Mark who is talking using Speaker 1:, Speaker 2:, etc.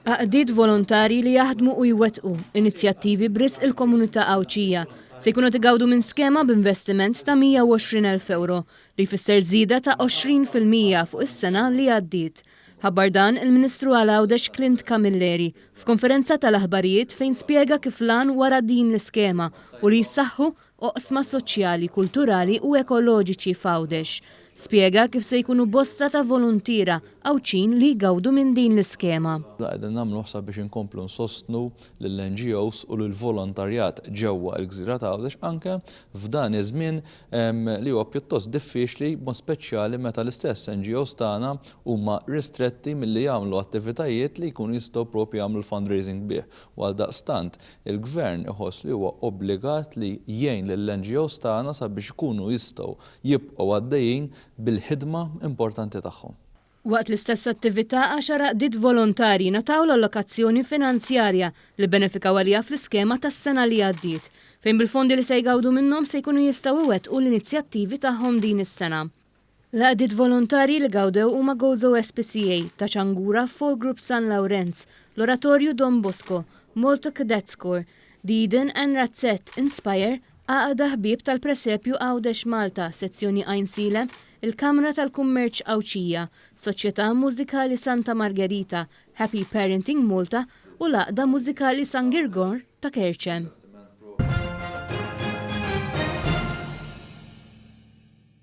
Speaker 1: Għaqdiet volontarji li jaħdmu u jwettqu inizjattivi b'risq il-komunità Għawdxija se jkunu qed igawdu minn skema b'investiment ta' 120,000 ewro li jfisser żieda ta' 20% fuq is-sena li għaddiet. Ħabbar dan il-Ministru għal Għawdex Clint Camilleri f'konferenza tal-aħbarijiet fejn spjega kif l-għan wara din l-iskema hu li jissaħħu oqsma soċjali, kulturali u ekoloġiċi f'Għawdex. Spjega kif se jkunu bosta ta' voluntiera Għawdxin li jgawdu minn din l-iskema.
Speaker 2: Dan qegħdin nagħmluh sabiex inkomplu nsostnu lill-NGOs u lill-volontarjat ġewwa l-gżira ta' Għawdex anke f'dan iż-żmien li huwa pjuttost diffiċli b'mod speċjali meta l-istess NGOs tagħna huma ristretti milli jagħmlu attivitajiet li jkunu jistgħu proprju jagħmlu l-fundraising bih. U għaldaqstant il-Gvern iħoss li huwa obbligat li jgħin lill-NGOs tagħna sabiex ikunu jistgħu jibqgħu għaddejjin bil-ħidma importanti tagħhom.
Speaker 1: Waqt l-istess attività għaxar għaqdiet volontarji ngħataw l-allokazzjoni finanzjarja li bbenefikaw għaliha fl-iskema tas-sena li għaddiet, fejn bil-fondi li se jgawdu minnhom se jkunu jistgħu iwettqu l-inizjattivi tagħhom din is-sena. L-għaqdiet volontarji li gawdew huma Gozo SPCA, Ta' Ċangura, Folk Group San Lawrenz, l-Oratorju Don Bosco, Malta Cadets Corps, The Eden and Razzett, Inspire, Għaqda Ħbieb tal-Presepju Għawdex Malta, Sezzjoni Għajnsielem, il-Kamra tal-Kummerċ Għawdxija, Soċjetà Mużikali Santa Margherita, Happy Parenting Malta u l-Għaqda Mużikali San Girgor ta' Kerċem.